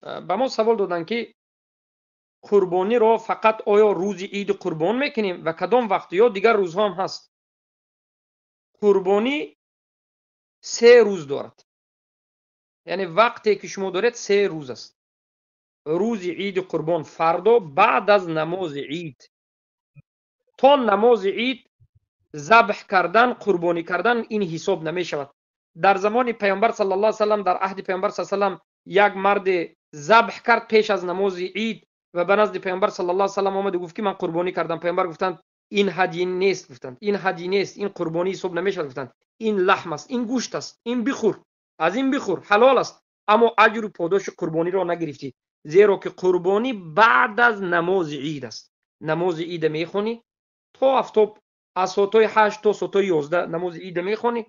Ба мо савол доданд, ки қурбониро фақат оё рӯзи иди қурбон мекунем ва кадом вақт ё дигар рӯзҳо ҳам ҳаст? Қурбонӣ се рӯз дорад, яъне вақте ки шумо доред се рӯз аст. Рӯзи иди қурбон фардо баъд аз намози ид то намози ид забҳ кардан, қурбонӣ кардан ин ҳисоб намешавад. Дар замони паёмбар саллаллоҳу алайҳи васаллам, дар аҳди паёмбар саллаллоҳу алайҳи васаллам як марде забҳ кард пеш аз намози ид ва ба назди паёмбар саллаллоҳу алайҳи васаллам омад ва гуфт, ки ман қурбонӣ кардам. Паёмбар гуфтанд, ин ҳадй нест, гуфтанд, ин ҳадй нест, ин қурбонӣ ҳисоб намешавад, гуфтанд, ин лаҳм аст, ин гӯшт аст, ин бихӯр, аз ин бихӯр, ҳалол аст, аммо аҷру подоши қурбониро нагирифтӣ, зеро ки қурбонӣ баъд аз намози ид аст. Намози ида мехонӣ то афтоб, аз соатҳои 8 то соатҳои 11 намози ида мехонӣ,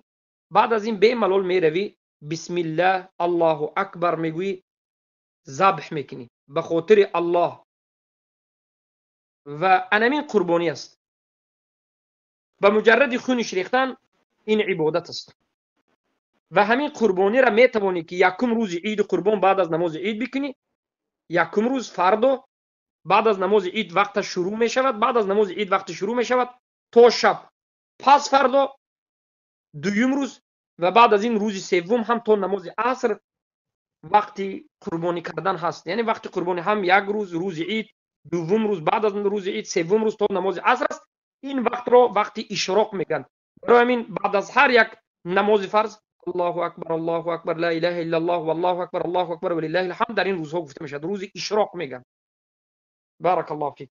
баъд аз ин бемалол меравӣ, бисмиллаҳ, Аллоҳу акбар мегӯӣ, забҳ мекунӣ ба хотири Аллоҳ ва анамин қурбонӣ аст. Ба муҷарради хуниш рехтан ин ибодат аст ва ҳамин қурбониро метавонӣ, ки якум рӯзи иди қурбон баъд аз намози ид бикунӣ. Якум рӯз фардо баъд аз намози ид вақташ шурӯъ мешавад, баъд аз намози ид вақти шурӯъ мешавад то шаб, пас фардо дуюм рӯз ва баъд аз ин рӯзи севум ҳам то намози аср вақти қурбонӣ кардан ҳаст. Яъне вақти қурбонӣ ҳам як рӯз, рӯзи ид, дуввум рӯз баъд аз рӯзи ид, севум рӯз то намози аср аст. Ин вақтро вақти ишроқ мегӯянд. Барои ҳамин баъд аз ҳар як намози фарз Аллоҳу акбар, Аллоҳу акбар, ла илаҳа иллаллоҳ, валлоҳу акбар, Аллоҳу акбар, ва лиллаҳил ҳамд дар ин рӯзҳо гуфта мешавад. Рӯзи ишроқ мегӯянд. Баракаллоҳу фик.